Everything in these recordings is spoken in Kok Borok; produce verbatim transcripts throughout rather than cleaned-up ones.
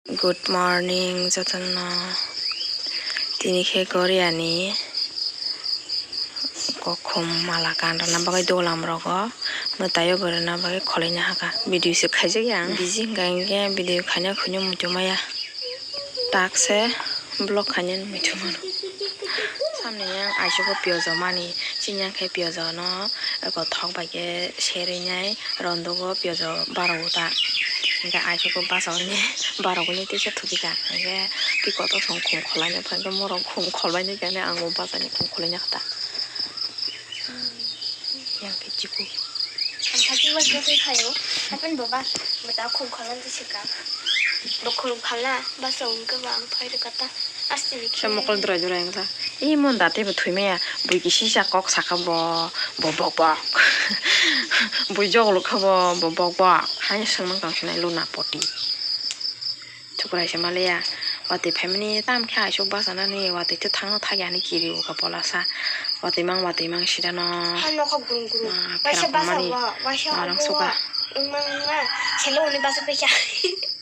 Good morning jotono. Tini khe Goriani kokhum mala kan rwna bagwi dolam rogo mwtaio bo rwna bagwi khwlaina hakha. Video se khaijak ya ang. Busy hwnkha hinkhe video khaina khuino muitu maya. Tak se vlog khaina muitu mano. Samni yang aisuk o piyojo mani, chini yang khe piyojo no eko thok bai khe serwi nai. Rondogo piyojo barok ta. Hinkhe aisuk o basa hwnwi barok hwnwi teisa thupi kha. Hinkhe twi kotor song khum khwlai nai phankhe morok khum khwlai nai khe ang bo basa ni khum khwlai nai kha ta. Yang khe chiku. Ang kha chiku chiku khaio. Hapen bo ba bo ta khum khwlai nai se ka. Bo khum khwlai basa hwnkhe bo ang phai rwkha ta. Aste ni. Sa mokol dura dura yang sa. Ih, mon da teibo thwi maya. Bui kisi sa kok saka bo, bo bok bok. Bui jogolo kha bo, bo bok bok. Haino swngmang tong sinai luna poti. Thukrai se maliya. Watwi phaimani tam khe aisuk basa nani watwi tei thangno thagi ani kiri o kha pola sa. Watwi mang, watwi mang sida no. Hano kha gurung gurung. Ah, waisa pherang basa mani. Wa, waisa marang abo suka. Wngmang wngma. Selo hwnwi basa paikha.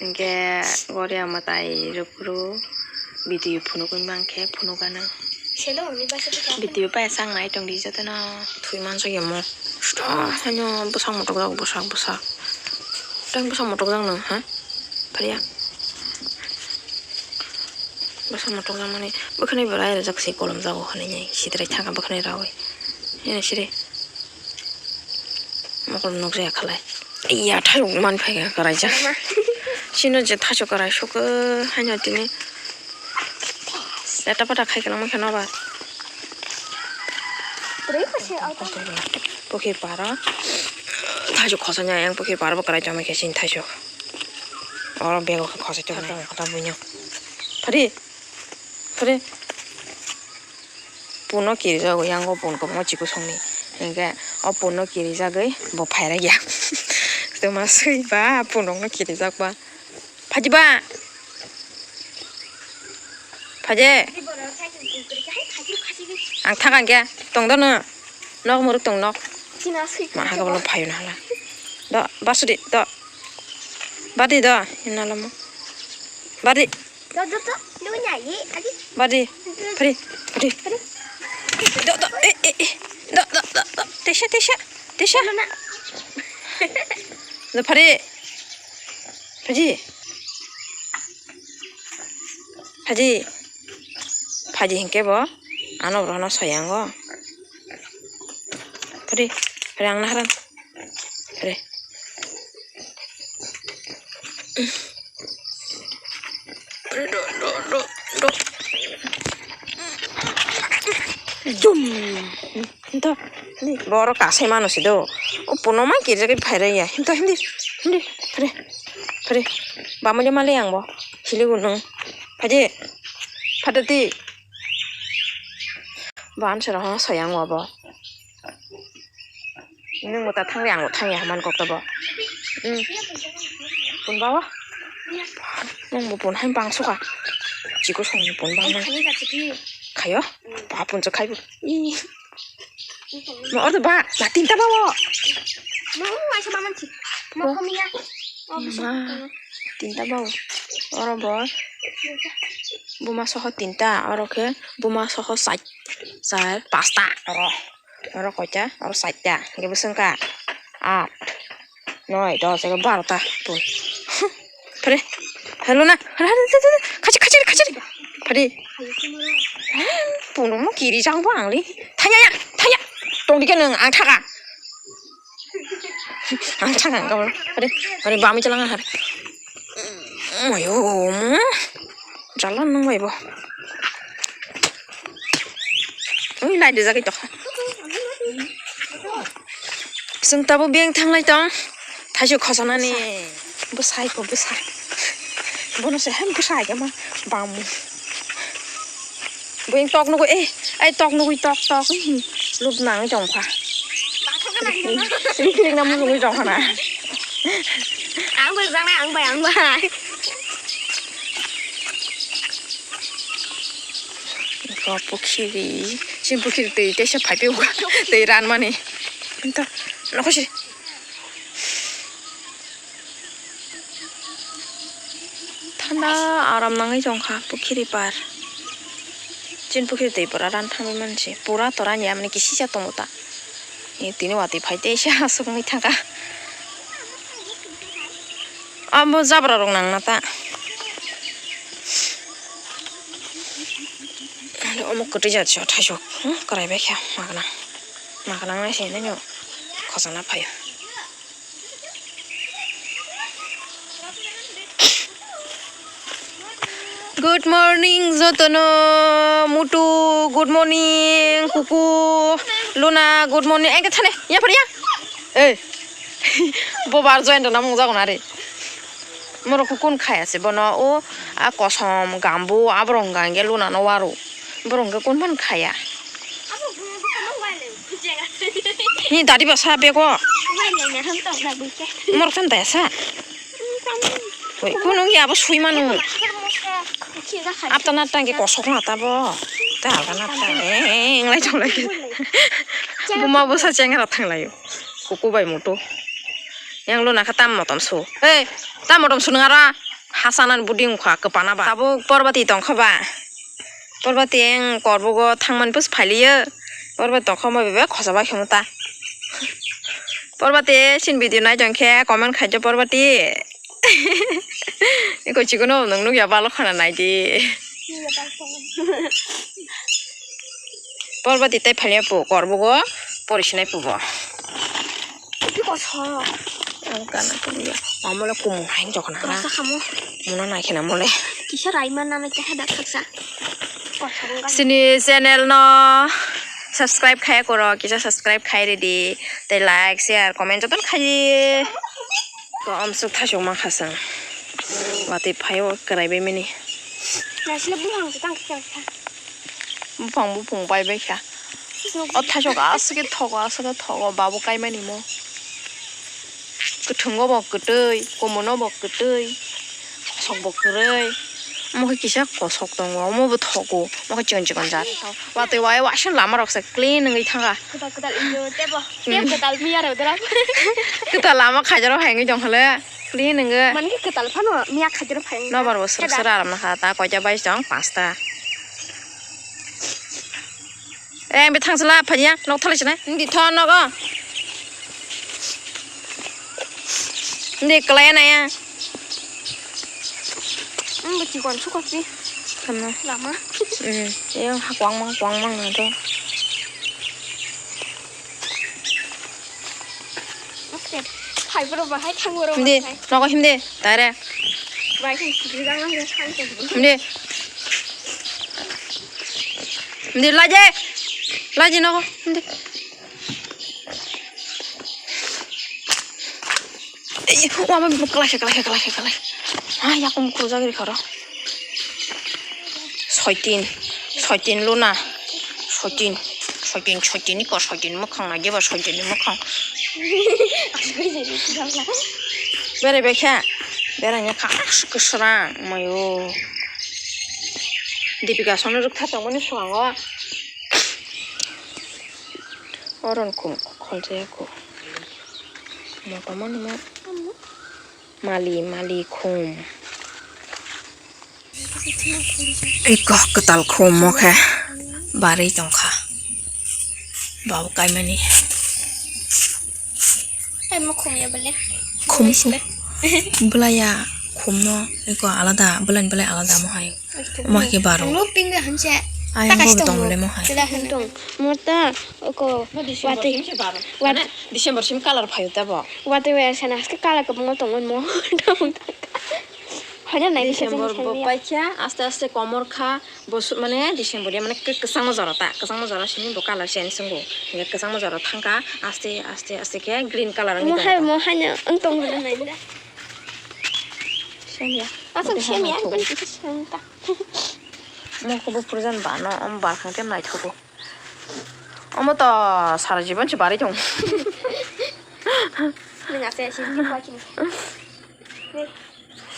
Hinkhe Goria mwtai rwphuru video phunugwi mankhe phunukgano. Selo hwnwi basa paikha. Video pai sang nai tongdi jotono. Thwi mansukya mo. Stra haino bwsak mutukjak bwsak bwsak. Tang bwsak mutukjak nwng ha? Phariya. Bwsak mutukjak mani bwkhwnwi bo rai rwjak se kolom jago hwnwi nai sidrai thangkha bwkhwnwi raui. Nini siri. Mokol nukjaya khalai. Iya, thayung man phai kha kwraijak. Chini je thaso kwrai sukha haino tini. Leta pata khai kwlangma khe nobar. Pukhir paro. Thaso khosanya yang pukhir paro bo kwrai tongma khe chini thaso. Oro bego khe khosai tongnai. Kota buino. Phari. Phari. Puno kirijago yango pun kwbangma chikusongni. Hinkhe o puno kirijagwi bo phairakya. Twma swiba punokno kirijak ba. Phaji ba. Phaji. Ang thakang khe tong dono. Nok muruk tong nok. Ma haga bolo phayo na hala. Do basudi do. Badi do. Ina lamo. Badi. Do, do, do. Lu nya ye, adi. Badi. Pari. Pari. Pari. Do, do. Eh, eh, eh. Do, do, do, do. Tesa, tesa. Tesa. Lu na. Do pari. Phaji. Phaji. Phaji hinkhe bo. Ano borokno soyango. Pari. Pari ang naharan. Pari. Jum. Nto, ni, borok kasai mano si do. O puno mai kirjagwi phairai ya. Nto, hindi, hindi, phre, phre. Bamuli mali ang bo. Hili gunung. Phaji, phatati. Bo answer ho soyang bo. Nwng bo ta thangri, ang bo thangya hwnmani kok tabo. Hmm. Pun bawa? Nwng bo pun hai bangso kha. Chikosongni pun bangma. Khayo? Ba pun cha khaibo. Ih. Ma ordo ba, ba tinta bawo. Ma tinta bawo. Oro bo. Buma soho tinta, oro khe buma soho sat, char, pasta oro. Oro koita, oro saita, hingke bwswng kha. Aat, noi, dos, egar, barota, pun. Phre, hello na, phre, phre, phre, phre, khachir, khachir, khachir. Phre. Pun no kiri jang bo ang le. Thanya ya, thanya. Tong dikhe nwng ang thaka. Ang thaka ang kabul. Phre, phre, bami chalang ang. Mayo, mo. Jala nwng bai bo. Ui, light rijak tokha. Chwng tabuk biyang thanglai tong. Thaisok khosanani. Bwsai ko bwsa. Bono se hem bwsai khe ma bangmu. Biyang tok nugui, eh, ai tok nugui tok tok. Lub nangwi tongkha. Rikrik na mujungwi tongkha na. Ang bai, ang bai, ang bai. Eko pukhiri, chini pukhiri twi teisa phaiphio twi ranmani. Nokho si. Da aram nangwi tongkha pukhiri par. Chin pukhiri twi pura ran thangwi manse. Pura tora ni amni kisisa tongo ta. Ni tini watwi phai tei se aswk wngwi thangkha. Abo jabra rok nangna ta. Omo kwtwi jat se thaisok. Hmm, kwrai bai kha magna. Magna nai se nai no khojana phaio. Good morning jotono, Mutu, good morning, Kuku, Luna, good morning. Engke thane, ya phar ya. Ei. Bo bar join rwna mung jago na re. Moro kukun khaya se bono o a kosom gambu aborok hwnka hwnkhe Luna no waro. Borok hwnkhe kun phano khaya. Ni dadi basa bego. Morok than daya sa. Oi, kun wngya abo sui manu. Apta na tangke kosok na ta bo. Ta alga na ta. Eh, eh, eh, englai chonglai. Buma bosa chengra thanglayo. Kuku bai mutu. Yang Luna khe tam motom su. Hey, tam motom su nung ara. Hasanan buding kha kwpana ba. Tabuk Porbati tongkha ba. Porbati eng korbugo thangmani pus phailiyo. Porbati tongkha ma bebe khosa bai khemo ta. Porbati sin video nai tong khe comment khaijo Porbati. Iko chikunu nung nukya balo khana nai di. Porbati tai phailiya po korbugo porisinai pubo. Iko so. Ang kana kuliya. Amole kumu hai jokna. Rasa kamu. Muna nai khena mole. Kisa raima nana kya hada khaksa. Sini channel no subscribe khai koro kisa subscribe khai ridi. Tei like share comment joton khai. Ko amsuk thasuk ma khasang. Watwi phaio kwrai bai mini. Nasile buphang se tang khe khe. Buphang buphang bai bai kha. O thasuk aswk khe thogo aswk khe thogo babu kaimani mo. Kwthwngo bo kwtwi, komono bo kwtwi, kosok bo kwrwi. Omo khe kisa kosok tongo, omo bo thogo, omo khe chikon chikon jat. Watwi wai waising lama rok se clean wngwi thangkha. Kwtal kwtal injo tebo. Hmm. Tebo kwtal miya rw dra. Kwtal lama khaijaro hai wngwi tongkha le. Clean wngwi. Mani khe kwtal phano miya khaijaro phai wngwi. Nobar bo swrwk swrwk aram nakha ta koita bai tong pasta. Eh, ang bethang sala phanya nok thale sene. Ndi tho nogo. Ndi kalaya naya. Ang beti kon sukot ni. Kana. Lama. Hmm. Yang hakwang mang kwang mang na to. Phai boro bahai thang boro. Hindi, nogo hindi, tare. Bai thang sibri jang ang thang thang. Hindi. Hindi, laje. Laje nogo, hindi. Ei, wama kalai, kalai, kalai, kalai. Ah, yakum kurjak ri khoro. Soitin, soitin luna. Soitin, soitin, soitin ni kor, soitin mwkhang na jeba soitin ni mwkhang. Berai bai kha, berai nya kha, kwsrang, mayo. Dipika sono rwktha tongmani swkango. Oron khum kholjaya kho. Moto mani mo. Mali, mali khum. Eko kwtal khum mo khe barwi tongkha. Bau kaimani. Ai mo khum ya bole. Khum. Bwlaiya khum no eko alada, bwlaini bwlai alada mo hai. Mo hai khe baro. Ang nuk ping de hanse. Ai, ang bo tong le mo hai. Tila han tong. Mo ta oko watwi. Wat December sim colour phaio ta bo. Watwi waya sana haske colour kwbangma tongmani mo. Hono nai December bo paikha, aste aste komor kha, bo su-, mane December ya mane khe kwchangma jora ta, kwchangma jora simi bo colour change wngo. Hingke kwchangma jora thangkha, aste aste aste khe green colour wngwi tongkha. Mo hai, mo hai no wng tong nai da. Semya. Asok semya, ang khe semya ta. Mo khe bo purjan bano, om barkhang tem naithogo. Omo to sara jibon se bari tong. Nwng ase ase ni koi kini.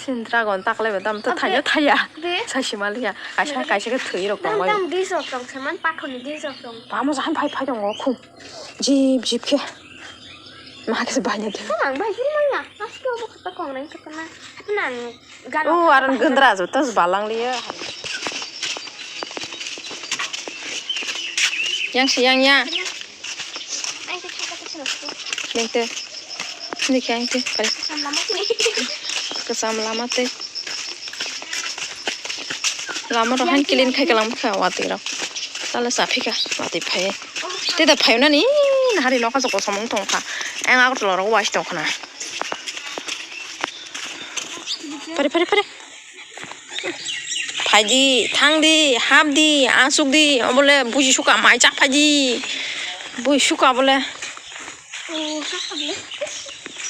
Sin dragon taklai ba dam to thaya thaya. Sasi maliya. Kaisa kaisa khe thwi rok tong bai. Tam dis rok tong seman pakhoni dis rok tong. Bamo jahan phai phai tongo khum. Jip jip khe. Ma hakhe se bahai na de. Ang bahai phuru manya. Aske obo kota kong nai kota na. Hapna ang galo. Oh, aron gundra jo tas balang liya. Yang si yang ya. Ai ke chaka ke chaka. Yang te. Ni kya yang te. Kare. Samlama. Ke samlama te. Lama rok han clean khai kalang kha watwi rok. Tala sa phika watwi phai. Tei da phai nani nahari nokha joko samung tong kha. Ang Agartala rok wais tong khna. Pare, pare, pare. Phaidi, thangdi, hapdi, asukdi, obole buji suka mai chak phaidi. Bui suka bole.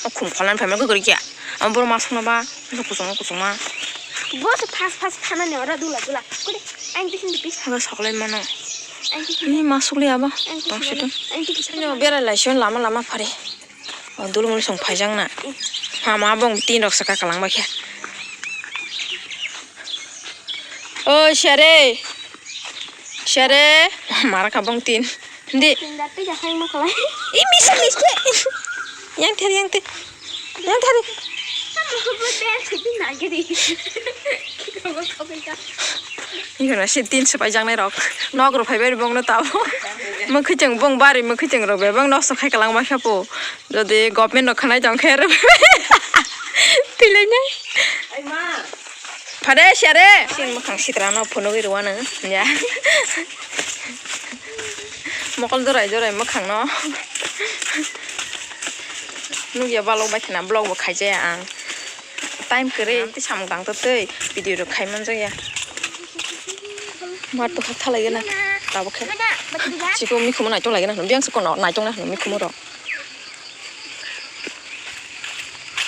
O khum kholan phaima kwrwi kya. Abo borok ma songno ba, kusung kusung ma. Bo se fast fast thanani oro dula dula. Kore, ang tikin di pis. Abo soklai mano. Ang tikin. Ni ma sukli abo. Ang tikin. Tong situ. Ang tikin. Ni berai lai sion lama lama phari. O dulmul song phaijak na. Mama bong tin rok saka kalang ba khe. O sere. Sere. Mara ka bong tin. Hindi. Tinggal tu jangan mau kalah. Ih, miss, miss, ke. Yang ther, yang ther. Yang ther. Kamu betul sih nagiri. Kamu kau pegang. Iko na si tin sepai jang nai rok. Nok rok phai bai bong no tabo. Mokhi cheng bong bari mokhi cheng rok bebang nok so khai kalang ma khapo. Jodi government rok khanai tong khe rok. Pilai nai. Ai ma. Phade sere. Sin mokhang sitra no phunugwi rwano. Ya. Mokol jorai jorai mokhang no. Nugya balok bai khna vlog bo khaijaya ang. Time kwrwi tei samung tang tei video rok khai manjakya. Mat to kha thalai gana. Tabuk khe. Chikon mikhumu naitok lai gana hwnwi biyang se kono naitok na hwnwi mikhumu rok.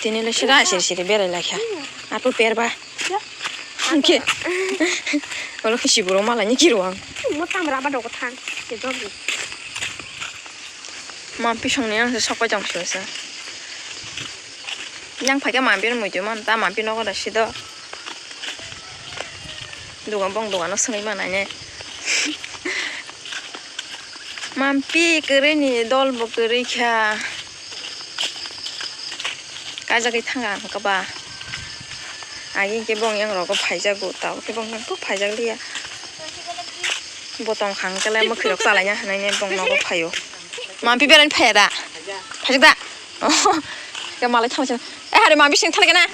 Tini le sira siri siri berai lai kha. Apo per ba. Hwnkhe. Olo khe siboro malai ni kiro ang. Mo tam raba dogo thang. Ke dog. Mampi songni ang se sok pai tong sio se. Yang phaikhe mampi no muitu man ta mampi nogo da sido. Dugan bong dugano swnwi manai ne. Mampi kwrwi ni dol bo kwrwi kha. Kaijagwi thanga ang khe ba. Agi hwnkhe bong yang rogo phaijago, tabuk khe bong yang kok phaijak liya. Bo tong kha hwnkhe le mwkhwi rok chalaina hinwi bong nogo phaio. Mampi berai phaiya da? Phaijak da? Oh, khe malai thanglaisana. Eh, hari mampi sing thanglaikana?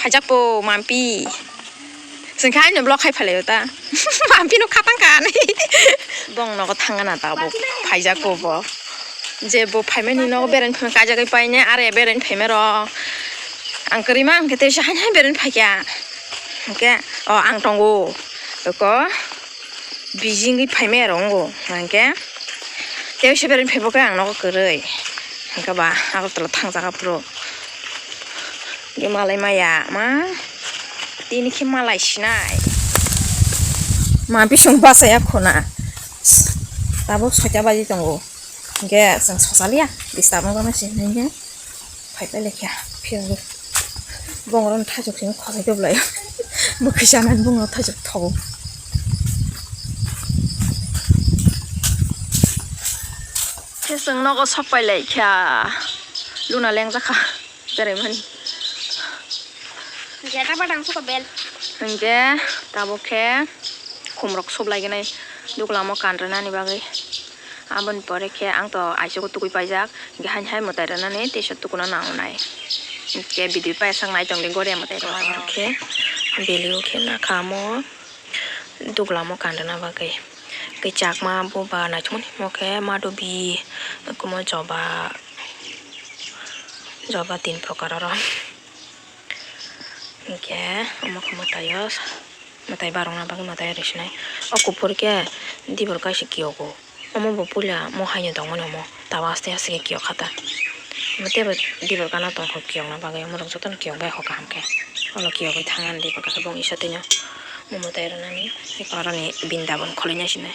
Phaijak po mampi. Sengkha ani vlog khai phalaio ta. Mampi no khatang kha ani. Bong nogo thangana tabuk. Phaijak po bo. Je bo phaimani nogo berai phai kaijagwi paine are berai phaima rok. Ang kwrwi ma hwnkhe teisa haino berai phaikha. Hwnkhe o ang tongo. Eko. Bijingwi phaimaya rok wngo hwnkhe tei se bereng phaibo khe ang nogo kwrwi hwnkhe ba Agartala thangjak aphuru hwnkhe malai maya ma tini khe malai sinai ma bising bachaya khuna tabuk soita baji tongo hwnkhe chwng sochaliya disturb wngjaknai se hinwi khe. Phai pai lekha, phiya bo. Bongorok thaichuk simi khosai tubulai. Mwkhwi chanani bongorok thaichuk thogo. Khe chwng nogo sok pai laikha. Luna lengjak kha. Berai mani. Jeta badang suka bel. Hingke tabuk khe khumrok sublai gwnai. Duglam o kan rwnani bagwi. Aboni pore khe ang to aisuk o tukui paijak, hingke haini hai mwtai rwnani teisa tukuna nangnai. Hingke video paisang nai tongdi goria mwtai rok khe belio khe nakha omo duglam o kan rwna bagwi. Tei chakma buba naithokmani omo khe madobi, omo joba, joba tin prokar oro. Hingke omo khe mwtai o, mwtai barokna bagwi mwtai ri sinai. O kuphur khe dibor kaisa kiyogo. Omo bo puila mo haino tongmani omo. Tabo aste aste khe kiyok kha ta. Omo teibo dibor gana tongkho kiyokna bagwi. Omo rok jotono kiyok bai kho kaham khe. Olo kiyogwi thangani dibor kha khe bong isa tino. Mo mwtai rwnani. Aroni bindabon khwlwina sinai.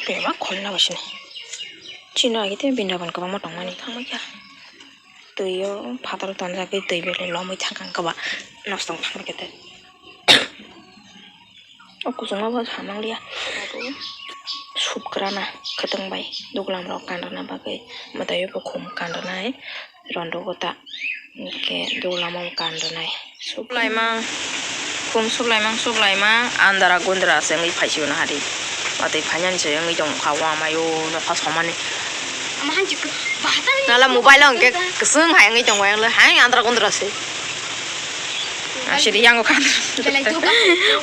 Bebak khwlwina bo sinai. Chini agi tei bindabon kwbangma tongmani thangbai kha. Twi o phataro tonjagwi twi belai lomwi thangkha ang kwbang nosto wng thangbai khe tei. O kuchukma bo hamang liya. Sup kwrana kwtwng bai duglam rok kan rwna bagwi mwtai o bukhum kan rwnai. Rondo gota hwnkhe duglam o kan rwnai. Sup laimang, khum sup laimang, sup laimang, andra gundra se wngwi phaisio na hari. Watwi phainani se wngwi tongkha, wamaio nokha somani. Ama hanchi kwbahata ni. Nala mobile o hwnkhe kwswng hai wngwi tongo, yang le hai andra gundra se. Asiri yango kan. Belai joga.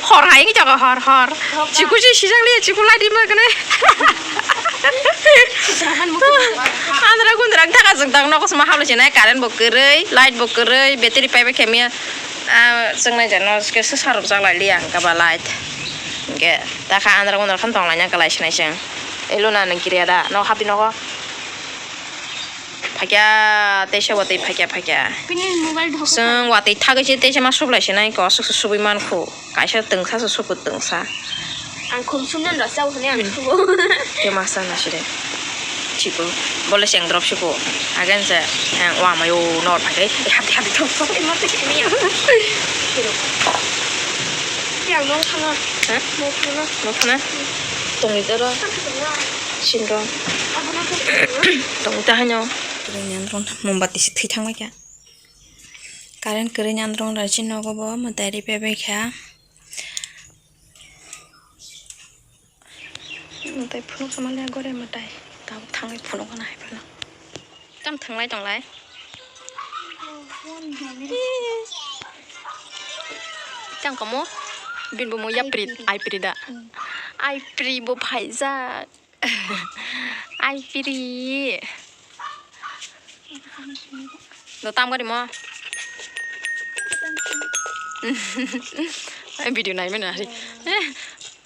Hor hai wngwi tongo, hor, hor. Joga. Chiku si sijak liya, chiku light ima kene. Andra gundra wng thaka jwk dak nogo sma habla sinai, current bo kwrwi, light bo kwrwi, battery paibai khe miya. Ah, chwngnai jano ke se sarok jak lai liya hwnkhe ba light. Hwnkhe takha andra gundra khan tong laina kwlai sinai chwng. Elo na nung kiriya da, no hapdi nogo. Phakya, teisa watwi phakya, phakya. Bini mobile dhok. Chwng watwi thagwi se teisa ma sublai sinai ko, aswk se subui mankhu. Kaisa twngsa se suku twngsa. Ang khum sumnan rw chao hwnwi ang subo. Khe ma sana sire. Chiko. Bole seng drop siko. Again se, ang wa mayo nor phai. Eh, hapdi, hapdi, thok, thok. Eh, ma te kini ya. Kiro. Yang nong thanga. Ha? Nong thanga. Nong thanga? Tongwi doro. Sindro. Abono thok. Tongwi ta hanyo. Mombati se thwi thangbai kha. Current kwrwini androng raji nogo bo mwtai ripai bai kha. Mwtai phunuk sama le gore mwtai. Tabuk thangwi phunuk gana hai phano. Tam thanglai tonglai. Tang kamo bin bo mo yapri, ai pri da. Ai pri bo phaijak. Ai piri. Do tam gari mo. Ai video nai mena hari.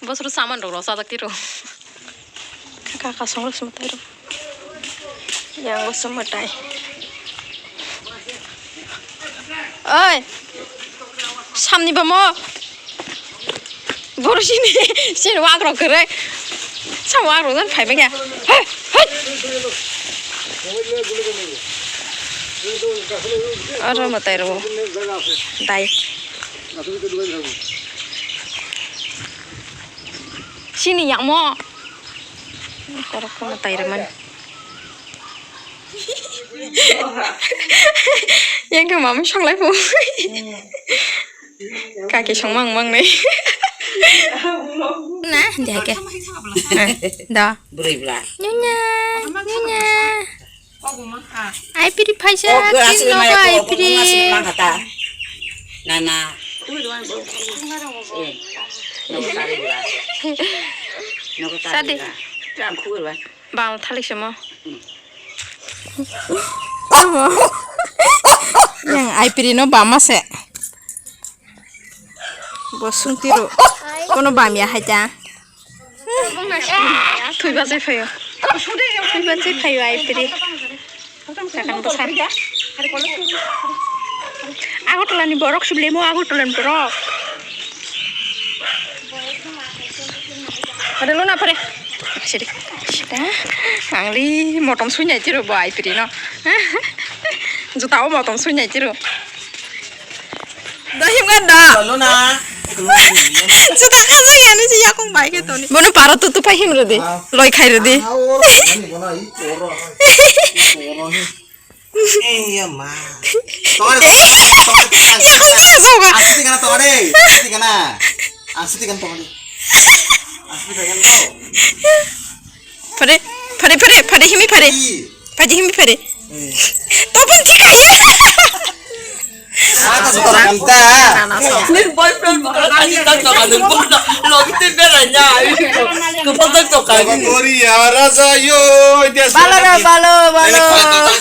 Bosro saman rok rok sajak tiro. Kaka song rok sumtai rok. Yang bo sumtai. Oi. Samni bamo. Borok sini, sini wagrok kwrwi. Sa wagrok jan phai bangya. Hei, hei. Oro mwtai rwo. Dai. Sini yakmo. Korok ko mwtai rwmani. Yang ke mami songlai po. Kaki songmang mang nai. Na, dia ke. Da. Bwrwi bla. Nyonya, nyonya. Ai piri phaisa, tin nogo ai piri. Nana. Sadi. Bang thalik semo. Yang ai piri no bama se. Bo sungtiro. Kono bamya hai ta. Thwi bachai phaio. Thwi bachai phaio ai piri. Sakan bwsa. Agartala ni borok sib lemo Agartala ni borok. Ade luna pare. Sidi. Sida. Angli motom suinai tiro bo ai piri no. Juta o motom suinai tiro. Dohim gan da. Luna. Juta kaja ya ni si yakung bai ke toni. Bono paro tu tu pa him rodi. Loi khai rodi. Ei ya ma. Tore tore. Yakung ta joga. Asiti kana tore. Asiti kana. Asiti kana tore. Asiti kana to. Phare, phare, phare, phare, himi phare. Phare, himi phare. Topon thikaya. Nini boyfriend bukan tadi kan sama nini boyfriend. Lo gitu bela nya. Kepala tuh kan. Korea raja yo. Balo, balo, balo.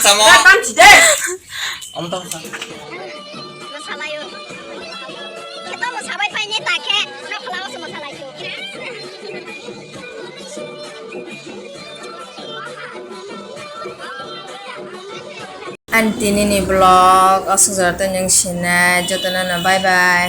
Datang sih deh. Om tong sa. Mwsalaio. Kheto mwsabai phaini ta khe, nokhla o se mwsalaisio. Ani tini ni vlog aswk jora tei nwng sinai jotono no bye bye.